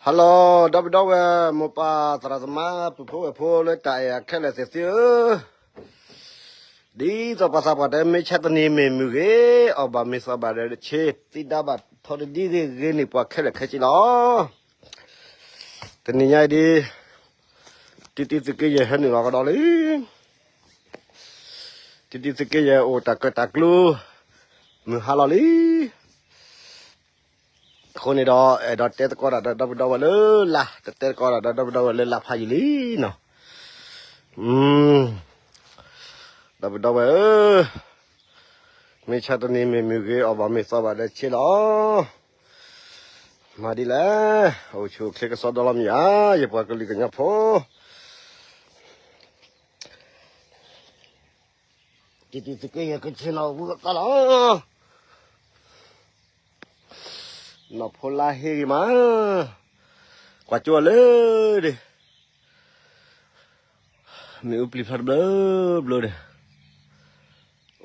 ဟါလီၤ ဒီပုၢ်ဒီဝဲၢ် မိၢ်ပၢ်သရၣ်သမါ ပုၢ်ဖိဝဲၢ်ဖိလၢတၢ်အဲၣ်အခဲလၢာ်သ့ၣ်သုဧၢ, ဒ်သိးပှၤသးပှၢ်တဲ မ့ၢ်ဆါတနံၤမ့ၢ်မုၢ်ဂ့ၤ, အီၣ်ဘၣ်မ့ၤသီဘၣ်ဒီးဆ့, သံဒါဘၣ်ထီတဒံဂ့ၤဂ့ၤန့ၣ် ပှၤခဲလၢာ်ခဲဆ့လီၤ. တနံၤညါအံၤဒ် တံတံသုးက့ယဲၢ်ဟဲနုာ်လီၤကဒီးလံ. တံတံသုးက့ယဲၢ်အိၣ်တၢ်ကၢတၢ်ကျူ မုၢ်ဟါလီၤလံ. အဃိန့ၣ်ဒီး အဲၣ်ဒိးတဲသကိးတၢ်ဒီးဒီပုၢ်ဒီဝဲၢ်လၢလၢ်, တတဲသကိးတၢ်ဒီးဒီပုၢ်ဒီဝဲၢ်လၢလၢ်ဖးယံာ်လံနီၤ. ဒီပုၢ်ဒီဝဲၢ်ဧၢ, မ့ၢ်ဆါတနံၤမ့ၢ်မုၢ်ဂ့ၤ, အီၣ်ဘၣ်မ့ၤသီဘၣ်ဒီးဆ့လီၤ. မၤဒ်လဲၣ်, အိၣ်ဆူၣ်အိၣ်ချ့ကစီဒီလီၤမ့ၢ်ဧါ, ယပှၤကလုာ်ကညီဖိ တံတံသုးက့ယဲၢ်ကဆ့နီၤဝံၤကသီလီၤ. နီၢ်ဖိလါဟ့ဂ့ၤမး, ကွၢ်ကၠိလၢဒ့ၣ်, မ့ၣ်အူပျံၤဖျါတဘျီဘျီဒ့ၣ်,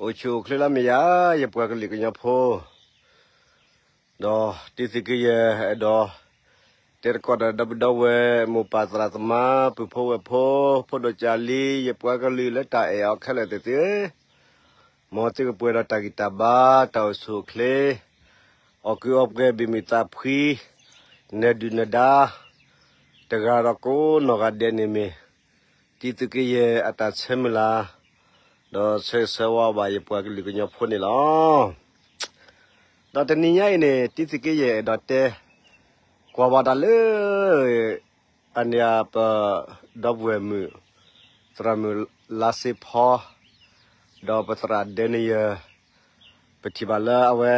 အိၣ်ဆူၣ်အိၣ်ချ့လီၤမ့ၢ်ဧါ, ယပှၤကလုာ်ကညီဖိ ဒီးတံသုးက့ယဲၢ်အဲၣ်ဒိး တဲသကိးဒီးဒီပုၢ်ဒီဝဲၢ် မိၢ်ပၢ်သရၣ်သမါ ပုၢ်ဖိဝဲၢ်ဖိ, ဖိဒိၣ်ကၢ်လံ, ယပှၤကလုာ်လၢတၢ်အဲၣ်အီၤခဲလၢာ်သ့ၣ်သုဧၢ, မ်သုကပှဲၤဒီးတၢ်ဂံၢ်တၢ်ဘါ တၢ်အိၣ်ဆူၣ်အိၣ်ချ့, အီၣ်ကုးအီပှဲၤ ဘံၣ်မုာ်သးဖှံ, နၢၤဒုၣ်နၢၤဒါ တဂၤဒီးကိးနီၢ်ဂၤဒဲးန့ၣ်မ့ၢ် တံသုးက့ယဲၢ်အတၢ်ဆၢမုၢ်လၢ်, ဒီးဆၢဂ့ၤဆၢဝါဘၣ်ယပှၤကလုာ်ကညီဖိန့ၣ်လီၤ. ဒီးတနံၤညါအံၤန့ၣ် တံသုးက့ယဲၢ်အဲၣ်ဒိးတဲ ကွၢ်ဘၣ်တၢ်လၢ အန့ၣ်ပ ဒီပုၢ်ဝဲၢ်မုၣ် သရၣ်မုၣ်လါစ့ဖီ ဒီးပသရၣ်ဒဲန့ၣ်ယဲၢ် ပထံၣ်ဘၣ်လၢအဝဲ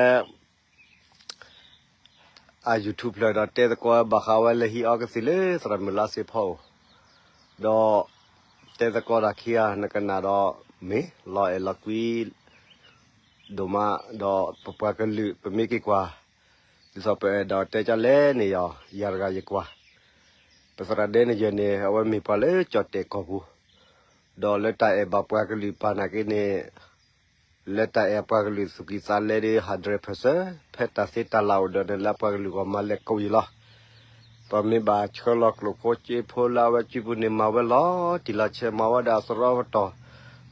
အ YouTube ဖျၢၣ်ဒီးတဲသကိးဘၣ်ဃးဝဲလၢဟံးအီကသံၣ်လၢသရၣ်မုၣ်လါစ့ဖီဧိၤ, ဒီးတဲသကိးတၢ်ခံဂၤနကနၣ်ဒီး မ့ၢ်လီၤအဲၣ်လီၤကွံ ဒိၣ်မး, ဒီးပပှၤကလုာ် ပမ့ၢ်က့ၤကွၢ် ဒ်သိးပအဲၣ်ဒိးတဲကလဲၣ်န့ၣ်ယီၤ ယၤတဂၤယကွၢ်, ပသရၣ်ဒဲန့ၣ်ယဲၢ်န့ၣ် အဝဲမ့ၢ်ပှၤလၢကၠီၣ်တဲာ်ကီၢ်ပူၤ, ဒီးလၢတၢ်အဲၣ်ဘၣ်ပှၤကလုာ်ပာ်နာ်က့န့ၣ် လၢတၢ်အဲၣ်ပှၤကလုာ်သူၣ်ကံၢ်သးလဲဒ် hundred percent ဖဲတၢ်သ့တၢ်လၢ်အိၣ်ဒီးန့ၣ် လၢပှၤကလုာ်ဂီၢ်မၤလဲၤကိးယံာ်လီၤ. ပမ့ၢ်ဘၣ်ဆှၢလီၤကျိၣ်ဖိစ့ဖိလၢအဝဲစုပူၤန့ၣ် မၤဝဲလီၤတံၢ်လီၤဆဲး မၤဝဲဒၣ်အသရီပတီၢ်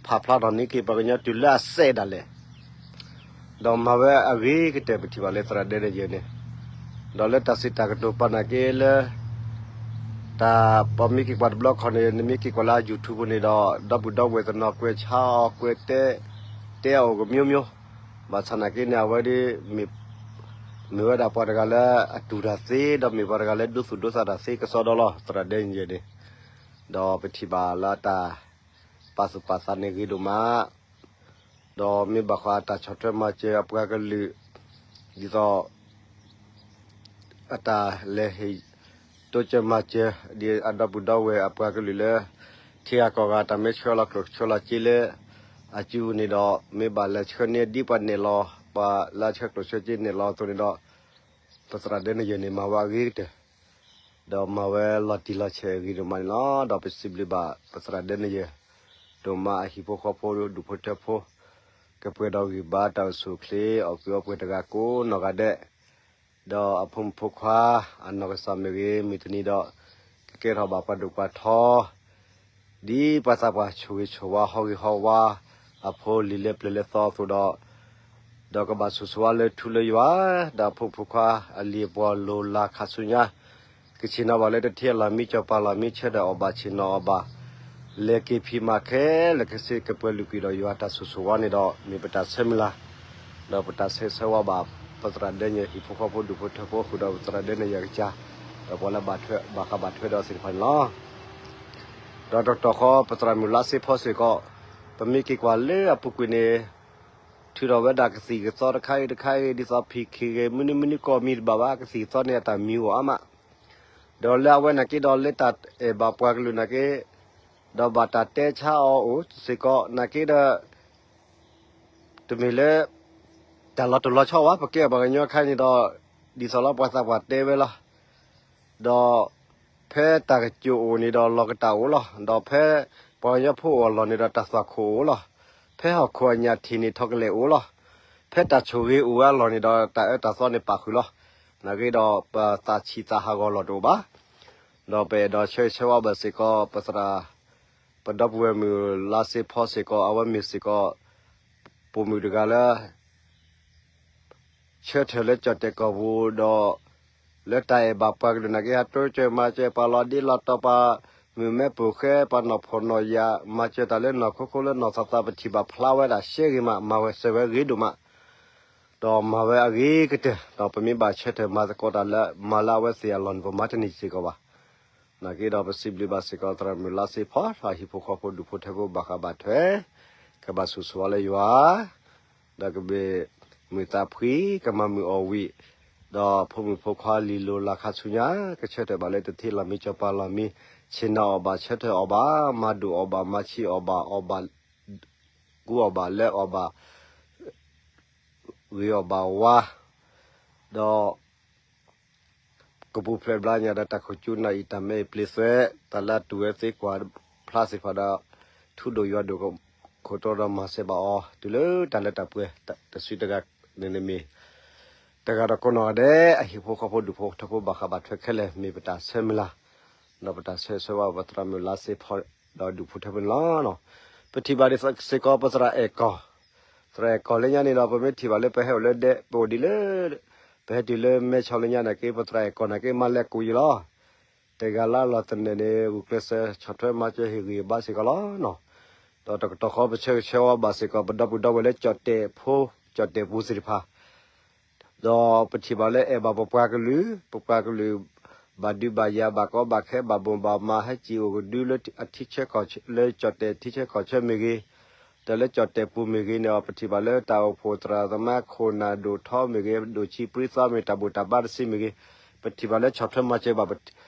ဖးဖျါထီၣ်န့ၢ်က့ၤပှၤကညီတုၤလၢအစဲးဒၣ်လဲာ် ဒီးမၤဝဲအဂ့ၤကတၢၢ် ပထံၣ်ဘၣ်လၢသရၣ်ဒဲန့ၣ်ယဲၢ်န့ၣ်, ဒီးလၢတၢ်စံးတၢ်ကတိၤပာ်နာ်က့လၢ တၢ်ပမ့ၢ်က့ၤကွၢ်တဘျီခီန့ၣ် နမ့ၢ်က့ၤကွၢ်လၢ YouTube န့ၣ်ဒီး ဒီပုၢ်ဒီဝဲၢ်တနီၤကွဲးဆါအီၤ ကွဲးတဲ တဲအီၤအိၣ်ကမျိုးမျိုး, ဘၣ်ဆၣ်နာ်က့န့ၣ် အဝဲဒ် မ့ၢ်ဝဲဒၣ်ပှၤတဂၤလၢအတူၢ်တၢ်သ့ ဒီးမ့ၢ်ပှၤတဂၤလၢဒိသူၣ်ဒိသးတၢ်သ့ကစီဒီလီၤ သရၣ်ဒဲန့ၣ်ယဲၢ်န့ၣ်, ဒီးပထံၣ်ဘၣ်လၢအတၢ်ပာ်သူၣ်ပာ်သးန့ၣ်ဂ့ၤဒိၣ်မး ဒီးမ့ၢ်ဘၣ်ဃးအတၢ်ဆီၣ်ထွဲမၤစၢၤအပှၤကလုာ် ဒ်သိး အတၢ်လဲၤဟ့ၣ် တိစၢၤမၤစၢၤ ဒ်အဒီပုၢ်ဒီဝဲၢ်အပှၤကလုာ်လၢ ထံဂၤကီၢ်ဂၤ တၢ်မ့ၢ်ဆှၢလီၤကျိၣ်ဆှၢလီၤစ့လၢ အစုပူၤန့ၣ်ဒီး မ့ၢ်ဘၣ်လဲၤဆှၢန့ၢ်ဒ်ပှၤနဲၣ်လီၤ ပှၤလၢအဆှၢကျိၣ်ဆှၢစ့နဲၣ်လီၤအသိးန့ၣ်ဒီး ပသရၣ်ဒဲန့ၣ်ယဲၢ်န့ၣ် မၤဝဲအဂ့ၤကတၢၢ် ဒီးမၤဝဲလီၤတံၢ်လီၤဆဲးအဂ့ၤဒိၣ်မးန့ၣ်လီၤ. ဒီးပစံးဘျုးဘၣ်ပသရၣ်ဒဲန့ၣ်ယဲၢ် ဒိၣ်မးအဟံၣ်ဖိဃီဖိဒူၣ်ဖိထၢဖိ ကပှဲၤဒီးဂံၢ်ဘါတၢ်အိၣ်ဆူၣ်အိၣ်ချ့ အီၣ်ကုးအီပှဲၤတဂၤကိးနီၢ်ဂၤဒဲး, ဒီးအဖိမုၣ်ဖိခွါ အနီၢ်ကစၢ်မ့ၢ်ဂ့ၤ မုၢ်တနံၤဒီး ကကဲထီၣ်ဘၣ်ပှၤဒိၣ်ပှၤထီ ဒ်ပှၤသးပှၢ်ဆိၣ်ဂ့ၤဆိၣ်ဝါဟီၣ်ဂံၢ်ဟီၣ်ဝါ အဖိလံၤလၢပျၢၤလၢသီအသိးဒီး, ဒီးကဘၣ်ဆိၣ်ဂ့ၤဆိၣ်ဝါလၢထူလၢယွၤ, ဒီးအဖိမုၣ်ဖိခွါအလံၤအပှီၢ်လိၤလၤခါဆူညါ, ကဆ့ၣ်နီၤဘၣ်လၢတထံၣ်အလီၢ်မံကၠီၣ်ပၤလီၢ်မံဆၢဒီးအီၣ်ဘၣ်ဆ့ၣ်နီၤအီၣ်ဘၣ်, လဲၤက့ၤဖံးမၤခဲလၢာ်ခဲဆ့ ကပှဲၤလုာ်ကွံာ်ဒီးယွၤတၢ်ဆိၣ်ဂ့ၤဆိၣ်ဝါန့ၣ်ဒီး မ့ၢ်ပတၢ်ဆၢမုၢ်လၢ်, ဒီးပတၢ်ဆၢဂ့ၤဆၢဝါဘၣ် ပသရၣ်ဒဲန့ၣ်ယဲၢ်ဟံၣ်ဖိဃီဖိဒူၣ်ဖိထၢဖိဃုာ်ဒီးပသရၣ်ဒဲန့ၣ်ယဲၢ်အကစၢ်, ဒီးပှၤလၢဘၣ်ထွဲဘၣ်ဃးဘၣ်ထွဲဒီးသ့ၣ်တဖၣ်န့ၣ်လီၤ. ဒီးတကတီၢ်ဃီ ပသရၣ်မုၣ်လါစ့ဖီစ့ၢ်ကီး, ပမ့ၢ်က့ၤကွၢ်လၢအပူၤကွံာ်န့ၣ်, ထုးထီၣ်ဝဲဒၣ်ကသံၣ်ကသီတခါဂ့ၤတခါဂ့ၤ ဒ်သိး ဖံးခ့ဂ့ၤ မနုၤမနုၤကီၢ်မံၤတဘၣ်ဘၣ် ကသံၣ်ကသီန့ၣ်အတၢ်မံၤအိၣ်အါမး, ဒီးလၢအဝဲနာ်က့ဒီးလၢတၢ်အဲၣ်ဘၣ်ပှၤကလုာ်နာ်က့, ဒီးဘၣ်တၢ်တဲဆါအီၤအိၣ်စ့ၢ်ကီးနာ်က့ဒီး တမ့ၢ်လၢ တၢ်လီၤတိၢ်လီၤဆီဘၣ် ပကဲပှၤကညီခါန့ၣ်ဒီး ဒ်သိးလၢပှၤသးပှၢ်တဲဝဲလီၤ. ဒီးဖဲတၢ်ကစူၣ်အိၣ်န့ၣ်ဒီးလီၢ်ကတၢ်အိၣ်လီၤ. ဒီးဖဲပှၤကညီဖိအိၣ်အလီၢ်န့ၣ်ဒီးတၢ်သွၣ်ခိၣ်အိၣ်လီၤ. ဖဲဟီၣ်ခိၣ်အညၣ်ထံၣ်န့ၣ်ထီၣ်ကလဲာ်အိၣ်လီၤ. ဖဲတၢ်ဆိၣ်ဂ့ၤအိၣ်ဝဲအလီၢ်န့ၣ်ဒီးတၢ်အၢတၢ်သီန့ၣ်ပာ်ဃုာ်လီၤ. နာ်က့ဒီးပသးဆံးသးဟးဂီၤလီၤတအိၣ်ဘၣ်. ဒီးပအဲၣ်ဒိးဆၢဂ့ၤဆၢဝါဘၣ်စ့ၢ်ကီး ပသရၣ် ပဒီပုၢ်ဝဲၢ်မုၣ်လါစ့ဖီစ့ၢ်ကီး အဝဲမ့ၢ်စ့ၢ်ကီး ပိာ်မုၣ်တဂၤလၢ ဆၢထၢၣ်လၢကၠီၣ်တဲၣ်ကီၢ်ပူၤဒီး လၢတၢ်အဲၣ်ဘၣ်ပှၤကလုာ်နာ်က့ ဟးတိစၢၤမၤစၢၤပှၤလီၤဒ့လီၤတီၤ ပှၤမုၣ်မဲပိာ်ဃဲ ပှၤနီၢ်ဖှီၣ်နီၢ်ယာ် မၤစၢၤတၢ်လၢနီၢ်ခိခိလၢနီၢ်သးသး ပထံၣ်ဘၣ်ဖျါဝဲဒၣ်ရှဲဂ့ၤမး မၤဝဲစၢၤဝဲဂ့ၤဒိၣ်မး ဒီးမၤဝဲအဂ့ၤကတၢၢ် ဒီးပမ့ၢ်ဘၣ်ဆၢထၢၣ်မၤသကိးတၢ်လၢ မၤလၢအဝဲသ့ၣ်အလီၢ်န့ၣ် ပမၤတန့ၢ်စ့ၢ်ကီးဘၣ်. နာ်က့ဒီးပစံးဘျုးဘၣ်စ့ၢ်ကီး သရၣ်မုၣ်လါစ့ဖီ ဒီးဟံၣ်ဖိဃီဖိဒူၣ်ဖိထၢဖိဘၣ်ဃးဘၣ်ထွဲ ကဘၣ်ဆိၣ်ဂ့ၤဆိၣ်ဝါလၢယွၤ ဒီးကမ့ၢ်မုာ်သးဖှံ ကမၤမုာ်အီၣ်ဝံၣ် ဒီးဖိမုၣ်ဖိခွါလံၤလိၤလၤခါဆူညါ ကဆၢထၢၣ်ဘၣ်လၢတထံၣ်လီၤမံကၠီၤပၤလီၤမံ ဆ့ၣ်နီၤအီၣ်ဘၣ်ဆၢထၢၣ်အီၣ်ဘၣ် မၤဒိၣ်အီၣ်ဘၣ် မၤဆံးအီၣ်ဘၣ် အီၣ်ဘၣ် ကူအီၣ်ဘၣ်လဲအီၣ်ဘၣ် ဂ့ၤအီၣ်ဘၣ်ဝါ ဒီး ကပူၤဖျဲးဘျါညါဒီးတၢ်ခိၣ်ကၠူနၢ်အံၤ တၢ်မဲအံၤပျ့ၤသွဲး တၢ်လၢအတူၢ်ဝဲသ့ကွၢ်ဖျါသ့ၣ်တဖၣ်ဒီး ထူဒိၣ်ယွၤဒိၣ်ခိၣ်တီဒီးမၤစၢၤဘၣ်အီၤ တုၤလၢတၢ်လၢတၢ်ပှဲၤတစုတဂၤန့ၣ်မ့ၢ် တဂၤဒီးကိးနီၢ်ဂၤဒဲး အဟံၣ်ဖိဃီဖိဒူၣ်ဖိထၢဖိဘၣ်ဃးဘၣ်ထွဲခဲလၢာ် မ့ၢ်ပတၢ်ဆၢမုၢ်လၢ် ဒီးပတၢ်ဆၢဂ့ၤဆၢဝါပသရၣ်မုၣ်လါစ့ဖီ ဒီးဒူၣ်ဖိထၢဖိန့ၣ်လီၤ. ပထံၣ်ဘၣ်ဒ်စ့ၢ်ကီးပသရၣ်အဲၣ်ကီၢ် သရၣ်အဲၣ်ကီၢ်လၢညါန့ၣ်ဒီး ပမ့ၢ်ထံၣ်ဘၣ်လၢပဟဲအိၣ်လၢဒဲ ပအိၣ်ဒ်လၢ ပဟဲတုၤလၢမဲဆီလၢညါနာ်က့ ပသရၣ်အဲၣ်ကီၢ်နာ်က့ မၤလဲၤကူးယံာ်လီၤ. တဂၤလၢအလီၢ်သနၢၣ်န့ၣ် ဂုာ်ကျဲးစၢးဆီၣ်ထွဲမၤစၢၤဟ့ၣ်ဂံၢ်ဘါစ့ၢ်ကီးလီၤ. ဒီးတကတီၢ်ဃီပဆၢဂ့ၤဆၢဝါဘၣ်စ့ၢ်ကီး ပဒီပုၢ်ဒီဝဲၢ်လၢကၠီၣ်တဲၣ်ဖိ ကၠီၣ်တဲၣ်ပူၤသ့ၣ်တဖၣ် ဒီးပထံၣ်ဘၣ်လၢအဲၣ်ဘၣ်ပပှၤကလုာ်, ပပှၤကလုာ် ဘၣ်ဒုးဘၣ်ယၤ ဘၣ်ကီဘၣ်ခဲ ဘၣ်ဘိၣ်ဘၣ်မး ဟဲစံၣ်အိၣ်ကဒုလၢအထံဆၢကီၢ်ဆၢ လၢကၠီၣ်တဲၣ်ထံဆၢကီၢ်ဆၢမ့ၢ်ဂ့ၤ, ဒီးလၢကၠီၣ်တဲၣ်ပူၤမ့ၢ်ဂ့ၤန့ၣ် ပထံၣ်ဘၣ်လၢတၢ်အိၣ်ဖှိၣ်သရၣ်သမါခိၣ်နၢ်ဒိၣ်ထီမ့ၢ်ဂ့ၤ, ဒိၣ်ဆံးပြံသီမ့ၢ် တၢ်ဘူၣ်တၢ်ဘါတဆံမ့ၢ်ဂ့ၤ, ပထံၣ်ဘၣ်လၢဆီၣ်ထွဲမၤစၢၤဘၣ်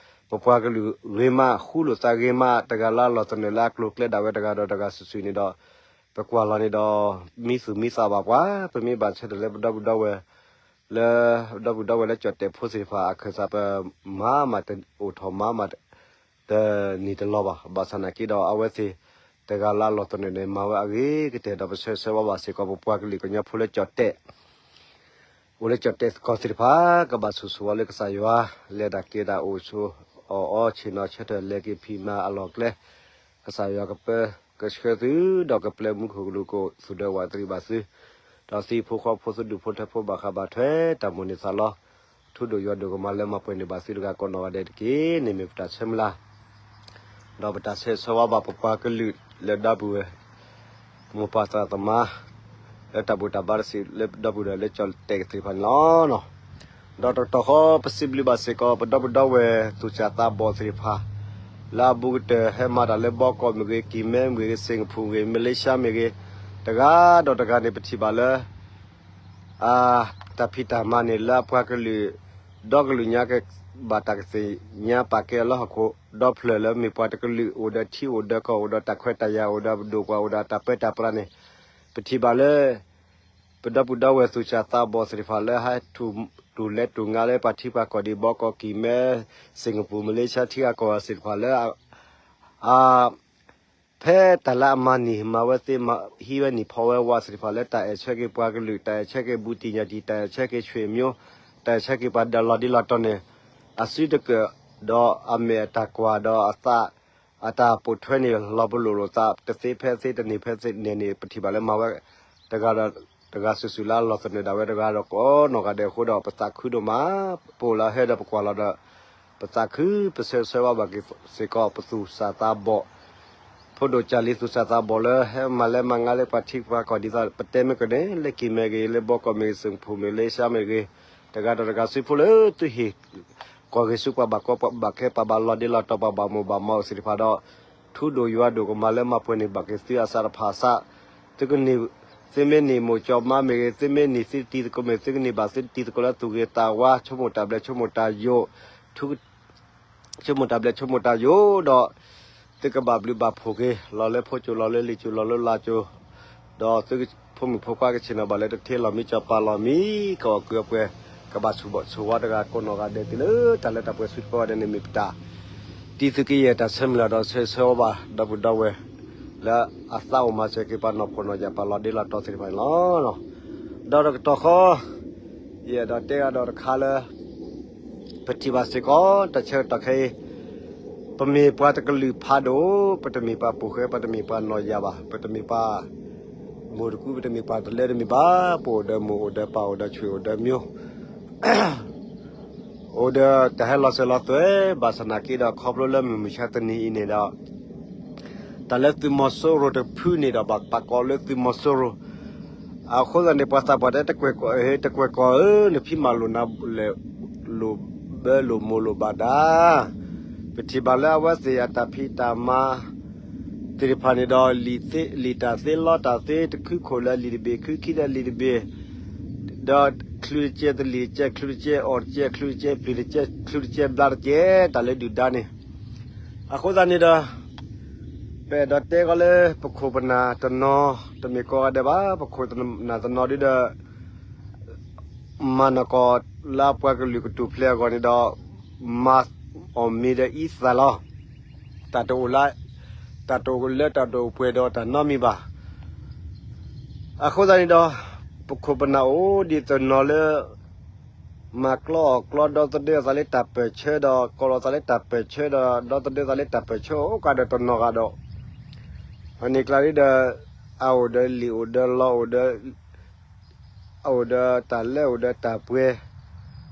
ပပှၤကလုာ်ဂ့ၤမး ဃူလိာ်သးဂ့ၤမး တဂၤလၢအလီၢ်သနၢၣ်လၢအကျိၤအကျဲဒၣ်ဝဲတဂၤဒီးတဂၤစုာ်စုာ်န့ၣ်ဒီး ပကွၢ်လီၤန့ၣ်ဒီး မံသူၣ်မံသးဘၣ်ပှၤ ပမ့ၢ်ဘၣ်ဆၢထၢၣ်လၢပဒီပုၢ်ဒီဝဲၢ် လၢ ဒီပုၢ်ဒီဝဲၢ်လၢကၠီၣ်တဲၣ်ဖိသ့ၣ်တဖၣ် အခၢၣ်စးပမၤမးတအိၣ်ထီၣ်မၤမး တနံၤတလီၤဘၣ်. ဘၣ်ဆၣ်နာ်က့ဒီးအဝဲသ့ၣ် တဂၤလၢအလီၢ်သနၢၣ်န့ၣ် မၤဝဲအဂ့ၤကတၢၢ်ဒီးပဆၢဂ့ၤဆၢဝါဘၣ်စ့ၢ်ကီး ပပှၤကလုာ်ကညီဖိလၢကၠီၣ်တဲၣ် အိၣ်လၢကၠီၣ်တဲၣ်ကီၢ်သ့ၣ်တဖၣ် ကဘၣ်ဆိၣ်ဂ့ၤဆိၣ်ဝါလၢကစၢ်ယွၤ လဲၤတၢ်က့ၤတၢ်အိၣ်ဆိးအီၣ်အီဆ့ၣ်နီၤဆၢထၢၣ် လဲၤက့ၤဖံးမၤအလီၢ်ကျဲ ကစၢ်ယွၤကပၢကဆှၢသု ဒီးကပျဲမူခိၣ်ကလူးကအိၣ်သူၣ်ဒၢဝးတရံးဘၣ်သု ဒီးသုဟံၣ်ဖိဃီဖိသုဒူၣ်ဖိထၢဖိဘၣ်ဃးဘၣ်ထွဲ တၢ်မိၣ်န့ၢ်သးလီ ထူဒိၣ်ယွၤဒိၣ်ကမၤလၢမၤပှဲၤန့ၢ်ဘၣ်သုတဂၤကိးနီၢ်ဂၤဒဲးတက့ၢ်. န့ၣ်မ့ၢ်ပတၢ်ဆၢမုၢ်လၢ် ဒီးပတၢ်ဆၢဂ့ၤဆၢဝါဘၣ်ပပှၤကလုာ်လၢဒီပုၢ်ဝဲၢ် မိၢ်ပၢ်သရၣ်သမါ လၢတၢ်ဘူၣ်တၢ်ဘါတဆံးလၢဒီပုၢ်ဒီဝဲၢ်လၢကၠီၣ်တဲၣ်သ့ၣ်တဖၣ်န့ၣ်လီၤ. ဒီးတကတီၢ်ဃီပစံးဘျုးဘၣ်စ့ၢ်ကီး ပဒီပုၢ်ဒီဝဲၢ်သူၣ်စၢ်သးဘီၣ်သ့ၣ်တဖၣ် လၢအဘူးကတၢၢ်ဟဲမၤတၢ်လၢဘီကီးမ့ၢ်ဂ့ၤ ကံၢ်မဲမ့ၢ်ဂ့ၤ စ့ၣ်ကပူၤမ့ၢ်ဂ့ၤ မလ့ၡါမ့ၢ်ဂ့ၤ တဂၤဒီးတဂၤန့ၣ် ပထံၣ်ဘၣ်လၢ အတၢ်ဖံးတၢ်မၤန့ၣ် လၢအပှၤကလုာ် ဒီကလုာ်ညါကဘၣ်တၢ်ကသ့ၣ်ညါပာ်ကဲအီၤလၢဟီၣ်ခိၣ် ဒီဖျၢၣ်လၢမ့ၢ်ပှၤတကလုာ် အိၣ်ဒီးထံအိၣ်ဒီးကီၢ် အိၣ်ဒီးတၢ်ခွဲးတၢ်ယာ် အိၣ်ဒီးပဒိၣ်ပှၤ အိၣ်ဒီးတၢ်ပၢတၢ်ပြးန့ၣ် ပထံၣ်ဘၣ်လၢ ပဒီပုၢ်ဒီဝဲၢ်သူၣ်စၢ်သးဘီၣ်သ့ၣ်တဖၣ်လၢဟဲထူၣ် တူၢ်လဲၤတူၢ်ငါလၢပှၤထံပှၤကီၢ်ဒ်ဘီကီး ကံၢ်မဲ စ့ၣ်ကပူၤ မလ့ၡါ ထံဂၤကီၢ်ဂၤသ့ၣ်တဖၣ်လၢ အ ဖဲတၢ်လၢအမၤန့ၢ်မၤဝဲသ့ ဟံးဝဲန့ၢ်ဖီၣ်ဝဲဝးသ့ၣ်တဖၣ်လၢ တၢ်အဲၣ်ဆၢက့ၤပှၤကလုာ် တၢ်အဲၣ်ဆၢက့ၤဘူးတံၢ်ညၣ်တံၢ် တၢ်အဲၣ်ဆၢက့ၤဆွေမျိုး တၢ်အဲၣ်ဆၢက့ၤပှၤဒီးလီၤဒ့လီၤတီၤန့ၣ် အစုတကၢၢ် ဒီးအမဲာ်အတၢ်ကွၢ်ဒီးအသး အတၢ်ပိာ်ထွဲန့ၣ် လီၤပလိာ်လိာ်သး တသ့ဖဲသ့ တန့ၢ်ဖဲန့ၢ်န့ၣ် ပထံၣ်ဘၣ်လၢမၤဝဲ တဂၤဒီးတဂၤစုာ်စုာ်လၢအလီၢ်သနၢၣ်ဒၣ်ဝဲတဂၤဒီးကိးနီၢ်ဂၤဒဲးအဃိဒီး ပသးခုဒိၣ်မး ပအိၣ်လၢဟဲဒီးပကွၢ်လီၤဒီး ပသးခု ပဆၢဂ့ၤဆၢဝါဘၣ်က့ၤစ့ၢ်ကီး ပသူၣ်စၢ်သးဘီၣ် ဖိဒိၣ်ကၢ်လံၤသူၣ်စၢ်သးဘီၣ်လၢ ဟဲမၤလဲၤမၤငါလၢပှၤထံပှၤကီၢ်ဒ်သိး ပတဲမ့ၢ်ကန့ၣ် လၢကံၢ်မဲဂ့ၤ လၢဘီကီးမ့ၢ်ဂ့ၤ စ့ၣ်ကပူၤမ့ၢ်ဂ့ၤ လ့ၡါမ့ၢ်ဂ့ၤ တဂၤဒီးတဂၤစုဖိလၢသုဟ့ၣ် ကွၢ်ဂ့ၤဆူပှၤဘၣ်ကီဘၣ်ခဲ ပှၤဘၣ်လီၤဒ့လီၤတီၤ ပှၤဘၣ်မိၢ်ဘၣ်မးအိၣ်သ့ၣ်တဖၣ်ဒီး ထူဒိၣ်ယွၤဒိၣ်ကမၤလၢမၤပှဲၤန့ၢ်ဘၣ်က့ၤသုအစးတဖၣ်အစး သုကန့ၢ် သုမ့ၢ်န့ၢ်မိၢ်ကၠီမါမ့ၢ်ဂ့ၤ သုမ့ၢ်န့ၢ်သုတံၤသကိးမ့ၢ် သုကန့ၢ်ဘၣ်သုတံၤသကိးလၢသူၣ်ဂ့ၤသးဝါ ဆိကမိၣ်တၢ်ဘျဲၣ်ဆိကမိၣ်တၢ်ယိာ် ထူ ဆိကမိၣ်တၢ်ဘျဲၣ်ဆိကမိၣ်တၢ်ယိာ်ဒီး သုကဘၣ်ဘျုးဘၣ်ဖှိၣ်က့ၤ လီၤလၢဖိကၠိ လီၤလၢလံာ်ကၠိ လီၤလၢလါကၠိ ဒီးသုဖိမုၣ်ဖိခွါကဆ့ၣ်နီၤဘၣ်လၢတထ့လီၤမံကၠီၤပၤလီၤမံ ကအီၣ်ကုၢ်အီပှဲၤ ကဘၣ်ဆိၣ်ဘီၣ်ဆိၣ်ဝါတဂၤကိးနီၢ်ဂၤဒဲးတုၤလၢတၢ်လၢတၢ်ပှဲၤဆူတကီၢ်ဂၤဒဲးန့ၣ်မ့ၢ်ပတၢ် တံၤသုးကယဲၢ်တၢ်ဆၢမုၢ်လၢ်ဒီးဆၢဂ့ၤဆၢဝါဘၣ် ဒီပုၢ်ဒီဝဲၢ် လၢအသးအိၣ်မၤစၢၤက့ၤပှၤနီၢ်ဖှီၣ်နီၢ်ယာ်ပှၤလီၤဒ့လီၤတီၤသ့ၣ်တဖၣ်န့ၣ်လီၤ. ဒီးတကတီၢ်ဃီ ယအဲၣ်ဒိးတဲဂၤဒီးတခါလၢ ပထံၣ်ဘၣ်စ့ၢ်ကီး တၢ်ဆၢကတီၢ်ခဲအံၤ ပမ့ၢ်ပှၤတကလုာ်ဖးဒိၣ်, ပတမ့ၢ်ပှၤပိာ်ဃဲ, ပတမ့ၢ်ပှၤနီၢ်ယၢ်ဘၣ်, ပတမ့ၢ်ပှၤမိၢ်တကူ, ပတမ့ၢ်ပှၤတလၢတမံၤဘၣ်, ပအိၣ်ဒီးမိၢ်, အိၣ်ဒီးပၢ်, အိၣ်ဒီးဆွေ, အိၣ်ဒီးမျိုး, အိၣ်ဒီးတၢ်ဟဲလီၤစၢၤလီၤသွဲၣ်, ဘၣ်ဆၣ်နာ်က့ဒီး ခီဖျိလၢမုၢ်မဆါတနံၤအံၤန့ၣ်ဒီး တၢ်လၢသုးမီၤစိရိၤတဖုန့ၣ်ဒီး ဘၣ်ပာ်ကိးလၢသုးမီၤစိရိၤ, အဃိသတးန့ၣ် ပှၤသးပှၢ်တဲ တကွဲၢ်ကီၢ်ဧၢ, တကွဲၢ်ကီၢ်ဧၢ, နဖံးမၤလိာ်နၤလဲၣ်, လိာ်ဘၢလိာ်မိၢ်လိာ်ဘၣ်ဒါ, ပထံၣ်ဘၣ်လၢအဝဲသ့ၣ်အတၢ်ဖံးတၢ်မၤသ့ၣ်တဖၣ်န့ၣ်ဒီး လံာ်တၢ်သ့လီတၢ်သ့ တခုခိၣ်လၢအလံာ်တဘ့ၣ် ခုခံလၢအလံာ်တဘ့ၣ်, ဒီးချုးတကဲးတလံာ်တကဲး ချုးတကဲးအီၣ်တကဲး ချုးတကဲးပျံၤတကဲး ချုးတကဲးဘျါတကဲး တၢ်လၢဒုၣ်ဒါန့ၣ် အဃိသတးန့ၣ်ဒီး ပအဲၣ်ဒိးတဲကီးလၢပခိၣ်ပနၢ်တနီၤ, တမ့ၢ်ကိးဂၤဒဲးဘၣ်, ပခိၣ်ပနၢ်တနီၤဒ်ဒီး မၤနီၢ်ကီၢ်လၢအပှၤကလုာ်ကထူၣ်ဖျဲးအဂီၢ်န့ၣ်ဒီး မၤအီၣ်မ့ၤဒီးအံသၣ်လီၤ. တၢ်တအိၣ်လၢ, တၢ်တအိၣ်လၢတၢ်တအိၣ်ပှဲၤဒီးတၢ်နီတမံၤဘၣ်. အဃိသတးန့ၣ်ဒီး ပခိၣ်ပနၢ်အိၣ်ဒ်သိးနီၤလၢ မၤကျီအီၣ်ကျီ ဒီသဒၢအသးလၢတၢ်ပၢၢ်ဆၢဒီး ကိးလီၤသးလၢတၢ်ပၢၢ်ဆၢဒီး ဒီသဒၢသးလၢတၢ်ပၢၢ်ဆၢ အိၣ်ကးဒီးတနီၤဂၤဒီး အန့ၣ်ကျါဒ်ဒီး အအိၣ်ဒီးလံာ်အိၣ်ဒီးလီအိၣ်ဒီး အအိၣ်ဒီးတၢ်လၢအိၣ်ဒီးတၢ်ပှဲၤ,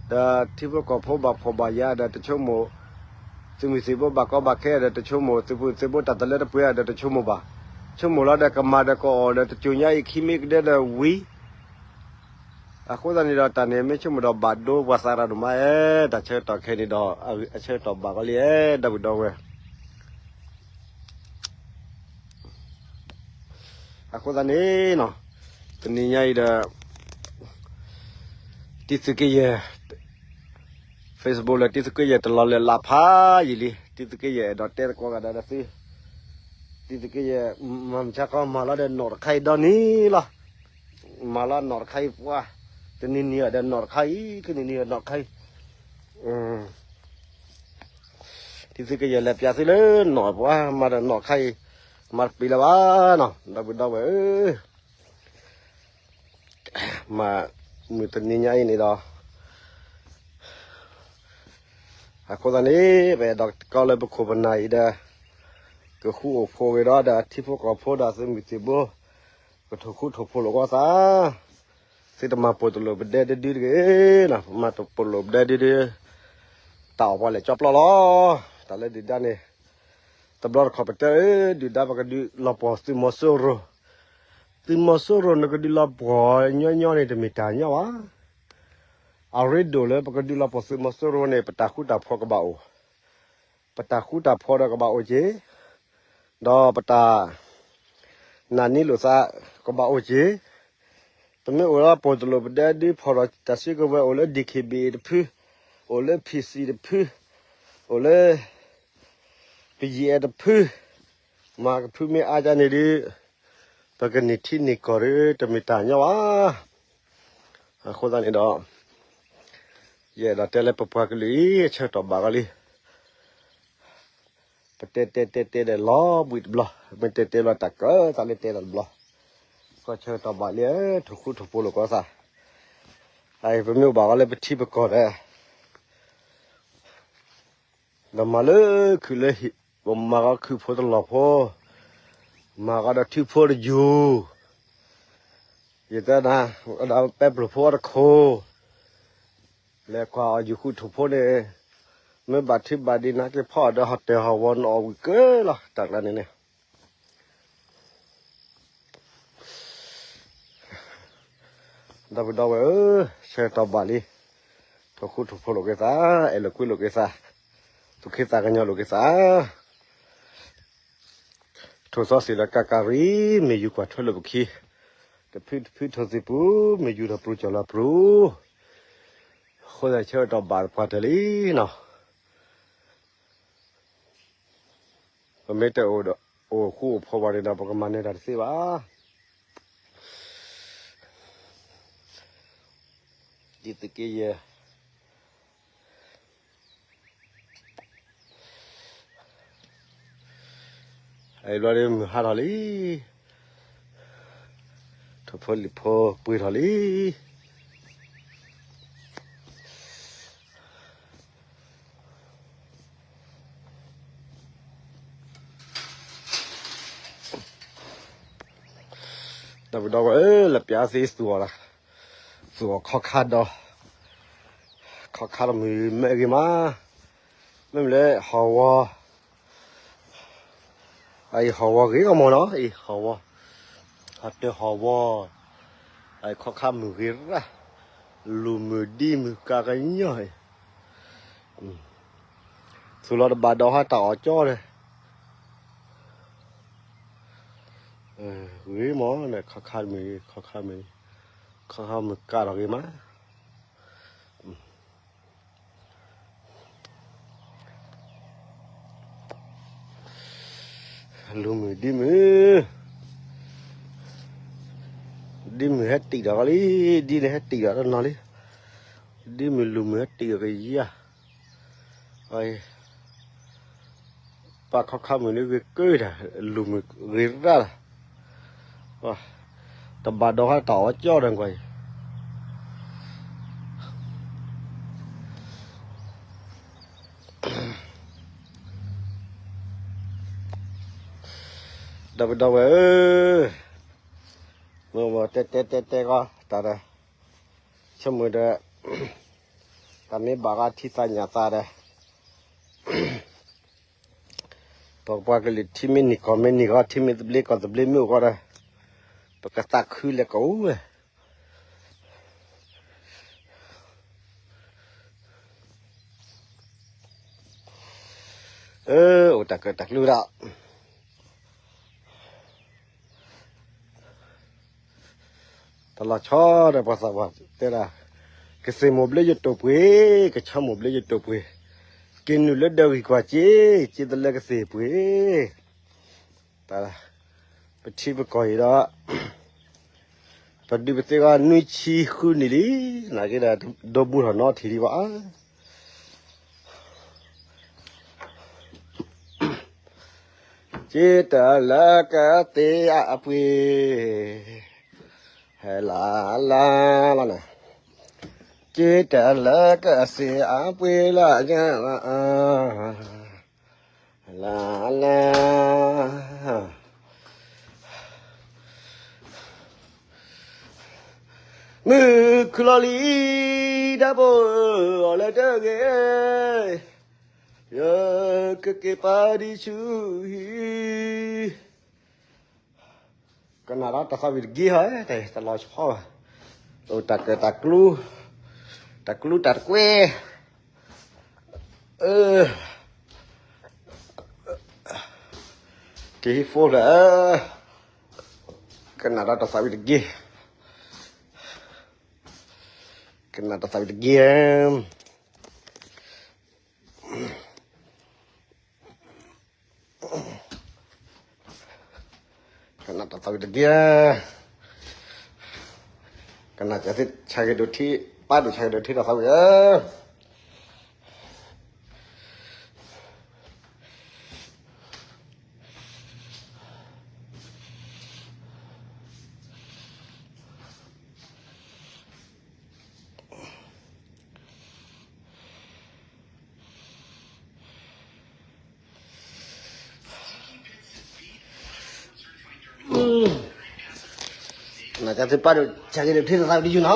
ဒီးထံဖိကီၢ်ဖိဘၣ်ဖှီၣ်ဘၣ်ယာ်ဒီးတဆိကမိၣ်, သုးမုၢ်သံၣ်ဘိဘၣ်ကီဘၣ်ခဲဒီးတဆိကမိၣ်, သုးမုၢ်သံၣ်ဘိတၢ်တလၢတပှဲၤဒီးတဆိကမိၣ်ဘၣ်. ဆိကမိၣ်လီၤဒီးကမၤဒီးကအီၣ်ဒီး တစိၤညါအံၤခံမံၤကဒဲဒီးဝံၤ အဃိသတးန့ၣ်ဒီး တၢ်န့ၣ်မ့ၢ်ဆိကမိၣ်ဒီးဘၣ်ဒိပှၤသးရၣ်ဒိၣ်မးအဲ, တၢ်ဆၢကတီၢ်ခဲအံၤန့ၣ်ဒီး အဆၢကတီၢ်ဘၣ်ကီးလံအဲ, ဒီပုၢ်ဒီဝဲၢ် အဃိသတးန့ၣ်နီၤ, တနံၤညါအံၤဒီး တံသုးက့ယဲၢ် Facebook လၢတံသုးက့ယဲၢ်တလီၤလၢ်လၢ်ဖးယံာ်လံ, တံသုးက့ယဲၢ်အဲၣ်ဒိးတဲသကိးဂၤဒဲးဒီးသု, တံသုးက့ယဲၢ် မၤမုၢ်ဆါခီမၤလီၤဒီးနီၣ်တခါအံၤဒီနံၤလီၤ. မၤလီၤနီၣ်တခါအံၤပှၤ, တနံၤနံၤအီၤဒီးနီၣ်တခါအံၤ, တနံၤနံၤအီၤနီၣ်တခါအံၤ, တံသုးက့ယဲၢ်လဲၤပၠးသုလၢနီၣ်ပှၤ မၤဒီးနီၣ်တခါအံၤ, မၤတပံၤလၢၤဘၣ်နီၤ ဒီပုၢ်ဒီဝဲၢ်ဧၢ မၤမုၢ်တနံၤညါအံၤန့ၣ်ဒီး အဃိသတးန့ၣ် ပအဲၣ်ဒိးတဲကီးလၢပခိၣ်ပနၢ်အံၤဒီး ကဃူအိၣ်ဖိးဂ့ၤဒီး ဒီးထံဖိကီၢ်ဖိဒီးသုးမုၢ်သံၣ်ဘိ ကထိၣ်ဃူထိၣ်ဖိးလိာ်ကီးသး, သုတမၤပိာ်တလိာ်ပဒဲဒုဒုတဂ့ၤ, မၤပိာ်တလိာ်ပဒဲဒုဒု, တၢ်အီၣ်ပှၤလဲၤကၠီပျီလီၤ. တၢ်လၢဒုၣ်ဒါန့ၣ် တဘျီတခီၣ်ပတဲ ဒုၣ်ဒါပကဒုးလီၤပှီၢ်သုးမီၤစိရိၤ, သုးမီၤစိရိၤနကဒုးလီၤပှီၢ်ညီညီန့ၣ် တမ့ၢ်တၢ်ညီဘၣ်. အရ့ဒိၣ်လၢပကဒုးလီၤပှီၢ်သုးမီၤစိရိၤန့ၣ် ပတၢ်ဃူတၢ်ဖိးကဘၣ်အိၣ်, ပတၢ်ဃူတၢ်ဖိးဒီးကဘၣ်အိၣ်က့ၤ, ဒီးပတၢ်နာ်န့ၢ်လိာ်သးကဘၣ်အိၣ်က့ၤ, ပမ့ၢ်အိၣ်ဒီးပိာ်တလိာ်ပဒဲဒု ဖီၣ်ဒီးတၢ်စုကဝဲၤ အိၣ်လၢ DKBA တဖု, အိၣ်လၢ PC တဖု, အိၣ်လၢ ပယံာ်အဲတဖု, မၤကဖုမ့ၢ်အါဒ်န့ၣ်ဒုး, ပကန့ၢ်ထံန့ၢ်ကီၢ်ဒီး တမ့ၢ်တၢ်ညီဘၣ်. အဃိသတးန့ၣ်ဒီး ယအဲၣ်ဒိးတဲလၢပပှၤကလုာ်အံၤ အဆၢကတီၢ်ဘၣ်ကီးလံ. ပတဲတဲတဲတဲဒီးလီၤဘှံးတဘျီ, မ့ၢ်တဲတဲလီၤတၢ်ကၢသးလၢတဲတၢ်တဘျီ, ကီၢ်ဆၢကတီၢ်ဘၣ်လံ, ထိၣ်ဃူထိၣ်ဖိးလိာ်ကီးသး, ပမ့ၢ်အိၣ်ဘၣ်ကီးလၢပထံပကီၢ်ဒီး ဒီးမၤလၢခုၣ်လၢဟံၣ်, ပမၤကီးခုၣ်ဖိတလီၢ်ဖိ, မၤကီးဒီးထံဖိတယိာ်, ယတဲနၤ, ဒီးပဲပျိၢ်ဖိအီတခိၣ်, လဲၤကွၢ်အီၣ်ယုၢ်ဃုထူၣ်ဖိန့ၣ်, မ့ၢ်ဘၣ်ထံဘၣ်ဒ့နၤက့ၤဖီအီၣ်ဒီးဟီၣ်တဲာ်ဟီၣ်ဝီနအီၣ်ဝံၤကၢလီၤ တၢ်ကျါန့ၣ်န့ၣ် ဒီပုၢ်ဒီဝဲၢ်ဧၢ, ဆၢကတီၢ်ဘၣ်လံ, ထိၣ်ဃူထိၣ်ဖိးလိာ်က့ၤသး, အဲၣ်လိာ်ကွံလိာ်က့ၤသး, သူၣ်က့သးကညီၤလိာ်က့ၤသး, ထိၣ်စီဆှံဒီးကးကးရံၣ်, မ့ၢ်ယူၤကွၢ်ထွဲလိာ်ပခံ, တဖုတဖုထိၣ်သ့ၣ်ပူၤ, မ့ၢ်ယူၤဒီးပြူၤကၠီၣ်လီၤပြူၤ, အဃိသတးဆၢကတီၢ်ဘၣ်ပှၤတၢၢ်လံနီၤ. ပမ့ၢ်တအိၣ်ဒီး အိၣ်ဃူအိၣ်ဖိးဘၣ်န့ၣ်ဒီး ပကမၤနၢၤတၢ်တသ့ဘၣ်. ဒ်သုးက့ယဲၢ် အံၤဘျီဒ်မုၢ်ဟါထီၣ်လံ, ထိၣ်ဖိလံၣ်ဖိပှ့ၤထီၣ်လံ. ဒီပုၢ်ဒီဝဲၢ်ဧၢ, လၢပျၢၤသ့သူၣ်အီၤလီၤ, သူၣ်အီၤခီခါဒီး, ခီခါဒီးမုၢ်မဲာ်ဂ့ၤမး, မ့မ့ၢ်လၢဟီၣ်ဝီ, အအံၤဟီၣ်ဝီဂ့ၤကမီၤနီၤ, အံၤဟီၣ်ဝီ, ဟီၣ်တၢၢ်ဟီၣ်ဝီ, အအံၤခီခါမုၢ်ဂ့ၤရၣ်, လူၤမုၢ်ဒံမုၢ်ကါကညီအံၤ, သူၣ်လီၤတဘၣ်ဒီးဟးတၢ်အီၣ်ကၠီဒီး ဂ့ၤမးန့ၣ် ခီခါမုၢ်, ခီခါမုၢ်, ခီခါမုၢ်ကါထီၣ်ဂ့ၤမး, လူၤမုၢ်ဒံမုၢ်, ဒံမုၢ်ဟဲတံာ်ဒီးလံ, ဒ်န့ၣ်ဟဲတံာ်ဒီးတနီၤလံ, ဒံမုၢ်လူၤမုၢ်ဟဲတံာ်ဒီးကယၤ ပၢ်ခီခါမုၢ်န့ၣ်ဂ့ၤကၢတၢ်, လူၤမုၢ်ဂ့ၤရၣ်လီၤ, တဘၣ်ဒီးဟးတၢ်အီၣ်ကၠီဒီးကွၢ်အံၤ, ဒီပုၢ်ဒီဝဲၢ်ဧၢ, မ့ၢ်တဲတဲတဲတဲကီးတၢ်ဒီး, ဆိကမိၣ်ဒီး, တၢ်မ့ၢ်ဘၣ်ဂီၤထံသးညၣ်သးဒီး ပပှၤကလုာ်ထံမ့ၢ်နံၤကီၢ်မ့ၢ်နံၤဂီၤ ထံမ့ၢ်သဘျ့ကီၢ်သဘျ့မ့ၢ်အိၣ်ဂီၤဒီး ပကသးခုလဲၤကအိၣ်ဝဲ, အိၣ်တၢ်ကၢၣ်တၢ်ကျူဒီး တၢ်လီၤဆီဒီးပှၤသးပှၢ်တဲဒၣ်, ကသ့ၣ်မိၢ်ဘျ့ယတိာ်ပှ့ၤ, ကဆီမိၢ်ဘျ့ယတိာ်ပှ့ၤ, က့ၤနုာ်လၢဒၢးဂံၢ်ကွၢ်က့ၤ, က့ၤတလၢကသ့ၣ်ပှ့ၤ, တၢ်, ပထံပကီၢ်အံၤဒီး ပဒုးပသ့ၣ်ဂီၢ်နွံဆံဃုနံၣ်လံ, နာ်က့ဒီး ဒိဘူးထီၣ်နီထံၣ်လံဘၣ်, က့ၤတလၢကသ့ၣ်အပှ့ၤ, ဟဲလၢလၢလီၤန့ၣ်, က့ၤတလၢကသ့ၣ်အပှ့ၤလၢညါ, လၢလၢ မုၢ်ခုၣ်လီၤလံ, ဒီပုၢ်ဝဲၢ်လၢတဂ့ၤ, ယကက့ၤပာ်ဒံးဆူဟံၣ်, ကနၣ်ဒီးတၢ်သးဝံၣ်တဂ့ၤဟီ, တၢ်လီၤဆီဘၣ်, တၢ်ကၢၣ်တၢ်ကျူ, တၢ်ကျူတၢ်တကွဲ, က့ၤဟံၣ်ဖိလၢ, ကနၣ်ဒီးတၢ်သးဝံၣ်တဂ့ၤ, ကနၣ်တၢ်သးဝံၣ်တဂ့ၤ, ကနၣ်တၢ်သးဝံၣ်တဂ့ၤ, ကနၣ်ကသ့ၣ်ဆါဂ့ၤဒိးထံ, ပာ်ဒိၣ်ဆါဂ့ၤဒိးထံတၢ်သးဝံၣ်ဧၢ. နကသ့ၣ်ပာ်ဒိၣ်ဆါဂ့ၤဒိးထံတၢ်သးဝံၣ်တယုၢ်နီၤ.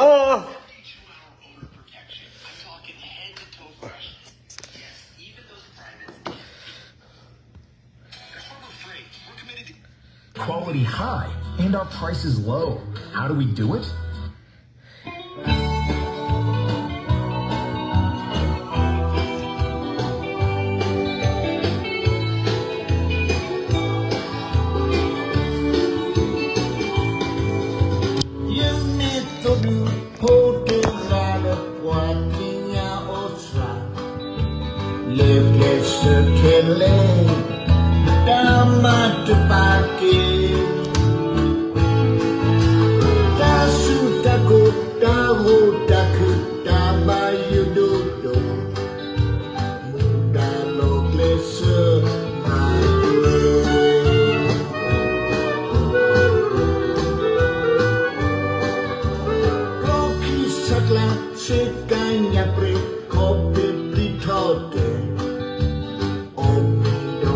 Quality high and our prices low. How do we do it? Lê blessed tele, dama tepake, tasu tako, tago taku, taba yudodo, muda lo blessed madu. Koki sakla, sekanya pre, kopi pitote. Omi do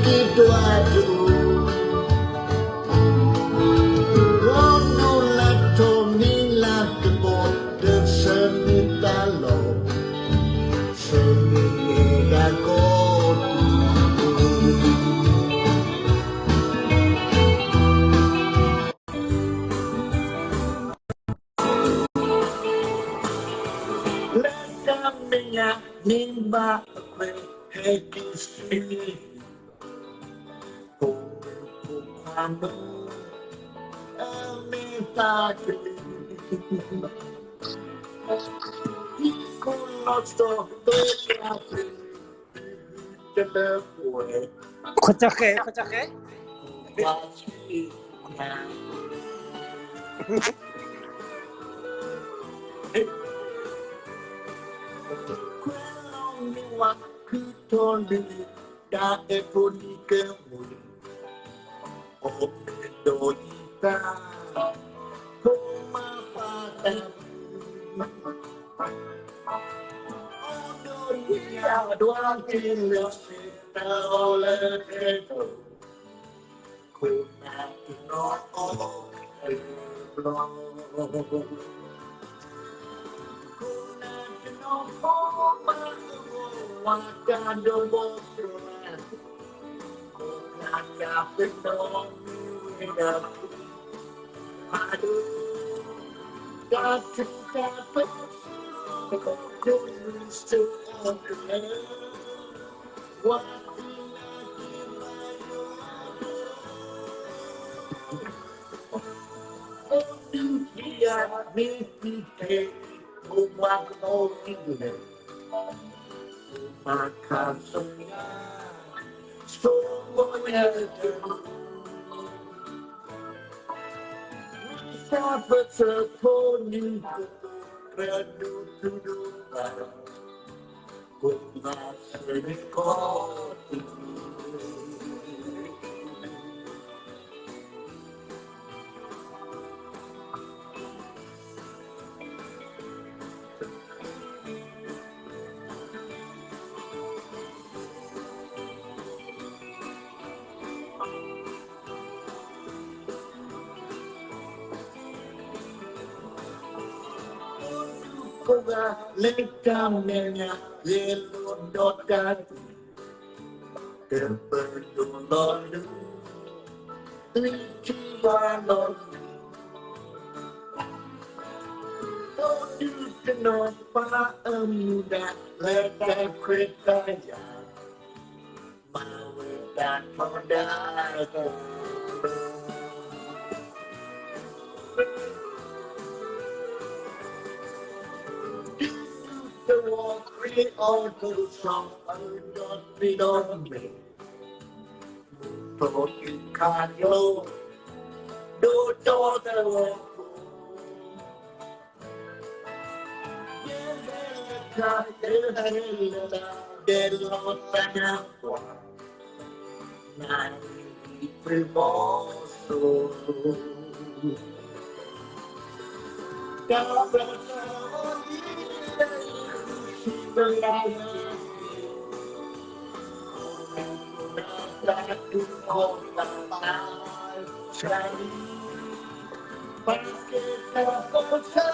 ဒွးဒိၣ်, လီၤဒိၣ်လၢထိးမံလၢကပီၤဒၢးဆၢမုၢ်တၢ်လီၢ်, ဆၢမုၢ်ယဲဒၣ်ကိးဒူၣ် လၢတၢ်မဲာ်ညါန့ၣ်ဘၣ်အခွဲး ဟဲက့ၤဆူ ဖိမုၣ်ဖိခွါမုၣ် အမ့ၢ်သးကလံၤ ဟံၣ်ခိၣ်လီၤဆီဒိၣ်တၢ်သ့ တလၢပှဲၤ ခိၣ်ကၠီဃဲ ခိၣ်ကၠီဃဲ ခွဲးလီၤမ့ၢ်ဝဲခုၣ်ထီၣ်လံ တၢ်အဲၣ်ဖိနံၤကဲမူၤ အိၣ်မ့ၢ်ဒိၣ်ယံၤသၢ ဖိမါပၢ်တၢ်မုာ် အီၣ်ဒိၣ်ယံၤယၤဒွးက့ၤလၢစ့ၢ် တၢ်အီၣ်လၢခဲကိာ် ခိၣ်နၢ်တနီၤအီၣ်လၢဘျီ ခိၣ်နၢ်တနီၤဖိမါအဂီၢ် ဝၤတၢ်ဒိးဘီကျိၤ ခိၣ်နၢ်တၢ်ပနီၣ်မ့ၢ်ဝဲဒၣ် ဖးဒိၣ် တၢ်ထူးတၢ်တီၤ ခိၣ်နူာ်စိအီၤကလဲၤ ဝၤသံနၢ်က့ၤဘါယွၤ အိၣ်ဒုးဒံးယၤမ့ၢ်သံထဲ မိၢ်ပှၢ်ကအိၣ်ဒံးလဲၣ် မိၢ်ပၢ်ခါဆူညါ ဆိကမိၣ်ယဲတမုာ် မ့ၢ်သးပၢၢ်ဆၢဖိနံၤကတိၤ ကြၢးဒိးသူၣ်ဒိးသး ကိးမၤစၢၤန့ၢ်ကီး ကိးဂၤလၢတၢ်မဲာ်ညါ ဂဲၤလိာ်ဒီးတၢ်သံ ကပၢၤဒိၣ်လီၤလၢ သွံၣ်ထံဘၣ်လီၤလံ ဒီးဒုးတနီၤပှၤအမူဒါ လၢတၢ်ခွဲးတၢ်ယာ် မၤဝဲတၢ်ထီဒါက ဒုးသဝီခရံာ်အီၤဒိၣ်စီၤ အၢဒီးသွံၣ်ဒီးမဲာ် မုၢ်ထီၣ်က့ၤခးလိာ် ဒိၣ်ဒီသဝီဖိ ယဟဲလၢတၢ် ယဟဲလၢတၢ် ဒဲးလီၤသးနါပှၢ် နၢ်ဟူဒံးပှ့ၤဘီစိ တၢ်ဘျၢတၢ်အီၣ်ယံၤ ယဲယုၢ်ဆံးဘျါလၢ ခိၣ်နၢ်တၢ်တူၢ်ခီၣ်တၢ်သး ဆၣ်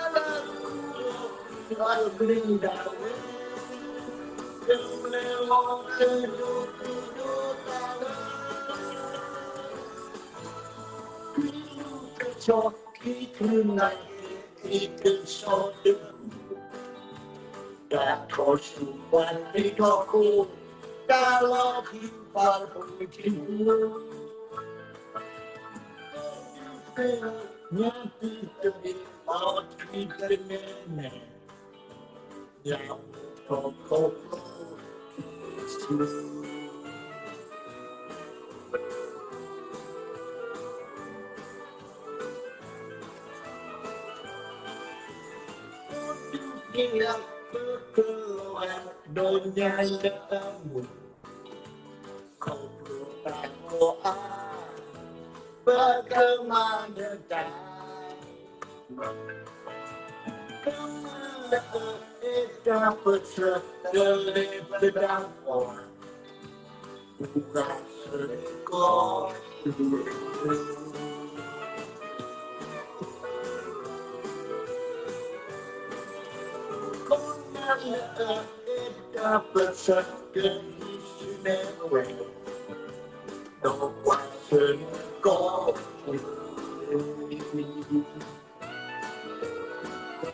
လံ ပာ်ကဲတၢ်ပီၢ်ဆၣ်လၢ အဘျုးဒၣ်ဝဲ ကလဲၤလီၤကဒိၣ်ကဒိၣ်တၢ်လၢ ခံကဆီခံကနၣ် ခံကဆီတဘူၣ် တၢ်ထီၣ်ဆူၣ်ပှၤသ့ၣ်ထီၣ်ခိၣ် တၢ်လီၤဃံၤပှၤပူၤထံပူၤ ညါသံတမ့ၢ် အီထံတမ့ၢ်န့ၣ် ညါမူထီၣ်ခီဖျိ ဒီးညါလၢအမူ ခီဖျိတၢ်ကိးအါ ပကမၤနၢၤတၢ် ကမၤလၢအအဲၣ်တၢ်ပၢၢ်ဆၢ တလဲၤသဒၣ်ပှၤ ပူၤဂၤဆၢ ကီၢ်ဒီတၢ်ဖုၣ်ဖျဲးဝီၤ, ကဲထီၣ်တနံၤလီၤယဲၢ်ဘၣ်, အိၣ်ပီအီၣ်ပီကူကၤ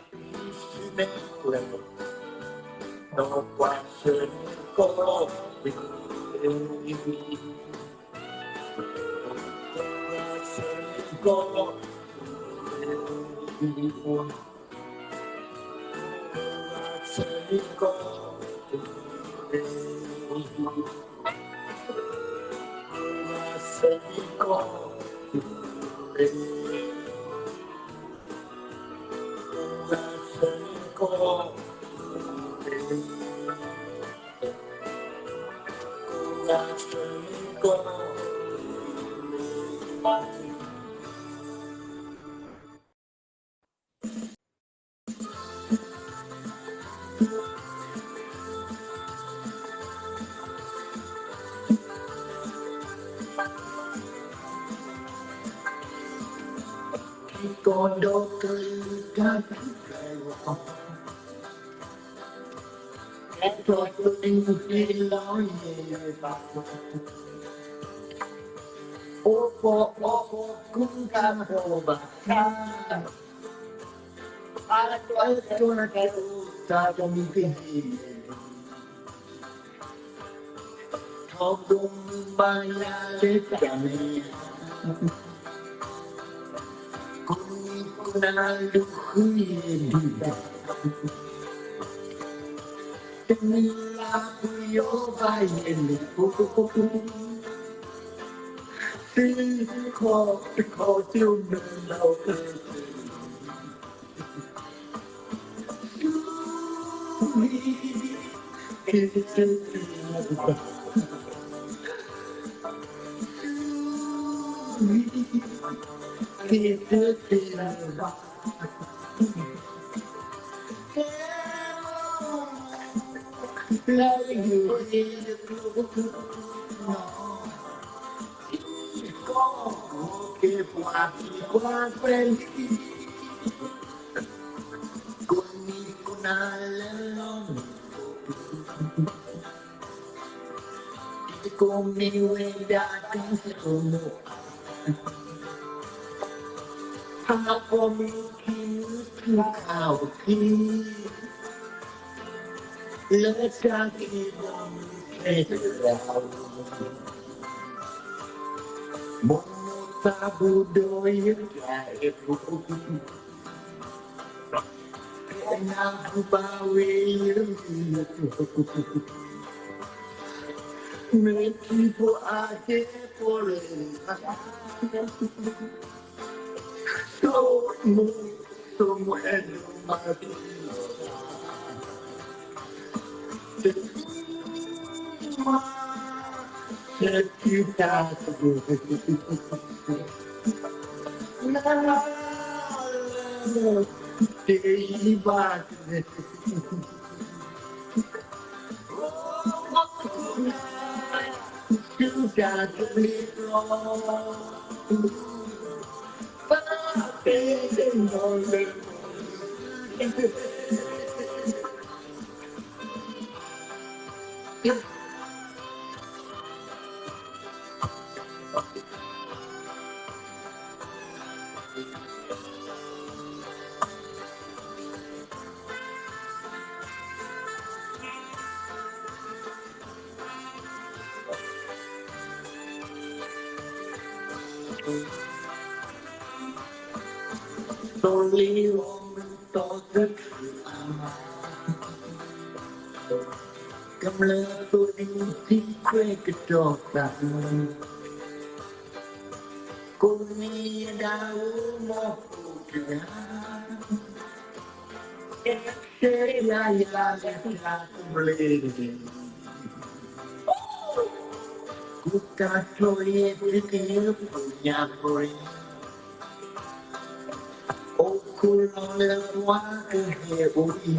ပီဘၣ်ခါ, အတၢ်တၢ်တၢ်တၢ်တမံၤကယံၤ, ထီဘိမုၢ်ဘၣ်ယၤလၢတၢ်မဲာ်ညါ, ကိးနံၤကိးနၤလူၤဃုယဲၢ်ဒုၣ်ဒါ, တနံၤလၢပယီၤဘၣ်ယဲၢ်လံၤဖိ, သုခီၣ်တခီၣ်ကျိမ့ၢ်လီၤ, ကိးနံၤကိးနၤလၢလီၤမုၢ်, ကိးမ့ၢ်ဝဲဒၣ်တၢ်ဆိကမိၣ်, ဟးပိာ်မုၣ်ခံမုၣ်ထူခးအီၤခံ, လၢတၢ်က့ၤဘီမုၢ်ခဲတဂၤ, မိၢ်မိၢ်သးဘူးဒီးယတၢ်အဲၣ်ဖိ, ကနၢ်ဟူဘၣ်ဝဲယမံၤ, မ့ၢ်ထံဖိအကဲဖိလၢ ဆိမိၣ်, ဆိမိၣ်အဲၣ်ဒိးမၤတံၢ်လီၤ, တမံၤမး, ဟဲတုၤတၢ်တဂ့ၤ, နၤလၢ တယံာ်ဘၣ်တဂ့ၤ, အိၣ်ခိးနၤ တုၤတၢ်တဘျ့ဘျီ, ဘၣ်တ့ၢ်နီၢ်လၢ သိလ့ၣ်အီၤမုၢ်သီသထြူးအမါ, ကမျၢၢ်သိဒူသံခွဲးကတီၤသး, ကိးမံၤယဒၣ်အိၣ်မီၤပူၤတဂၤ, ကဲဆှၢယၤယၤလၢတၢ်သဘျ့, ကူတၢ်ထီၣ်ယဲၢ်သုကယဲၢ်ပူၤညါပူၤ, အိၣ်ခိးလီၤလၢပှၤကဟဲအိၣ်ယ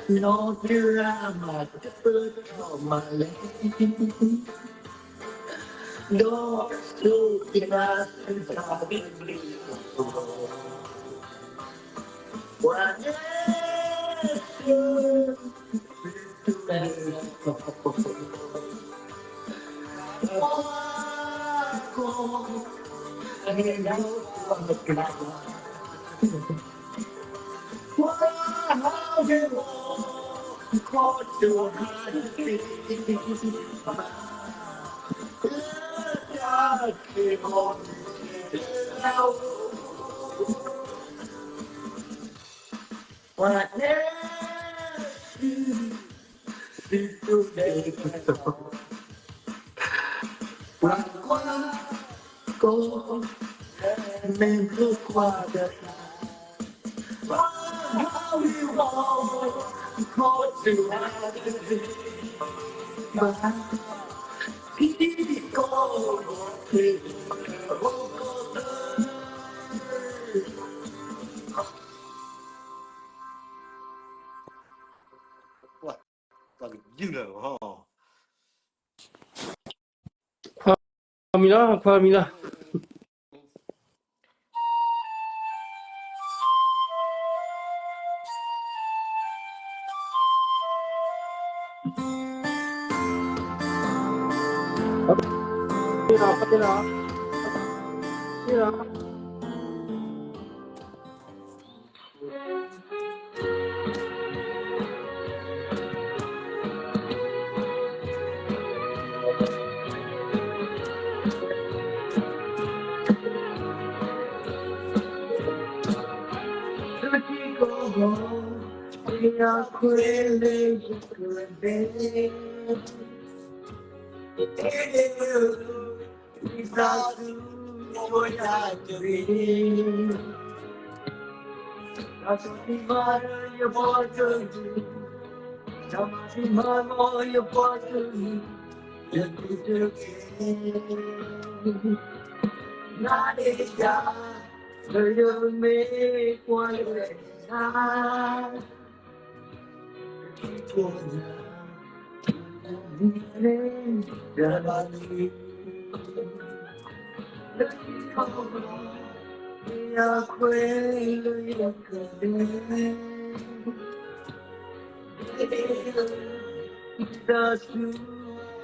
ၤ, နီၢ်ကရၢမၤတပၢၢ်ထီၣ်မၤလဲၣ်, ဒီးစိကနၣ်စံးတၢ်ဘျုးဘျုး, ပှၤလ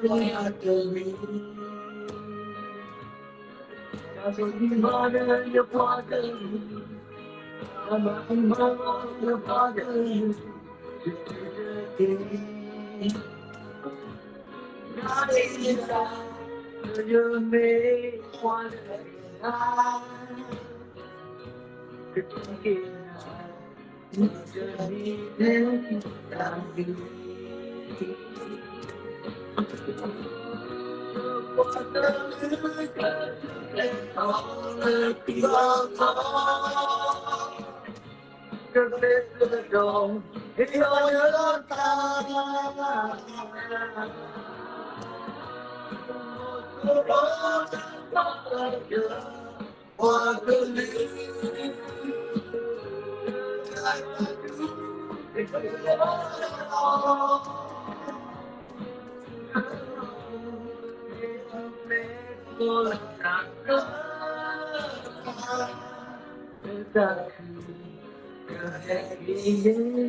ၢ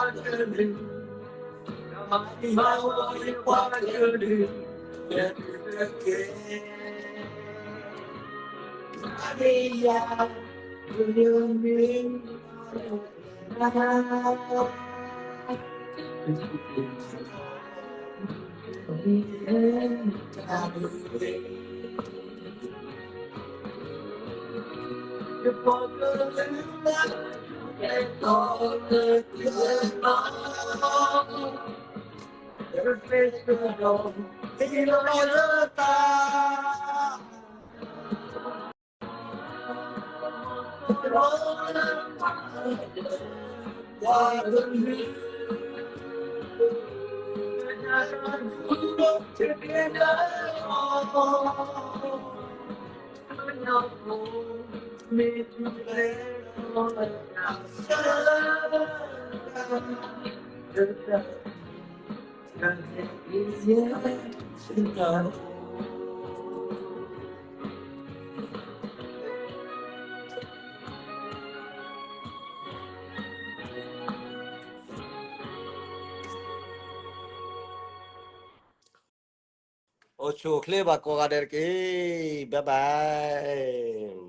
ခွါမံၤလီၤ, ခွါမံၤလီၤ. အိၣ်ဆူၣ်အိၣ်ချ့ဘၣ်ကိးဂၤဒဲးတက့ၢ်, bye bye.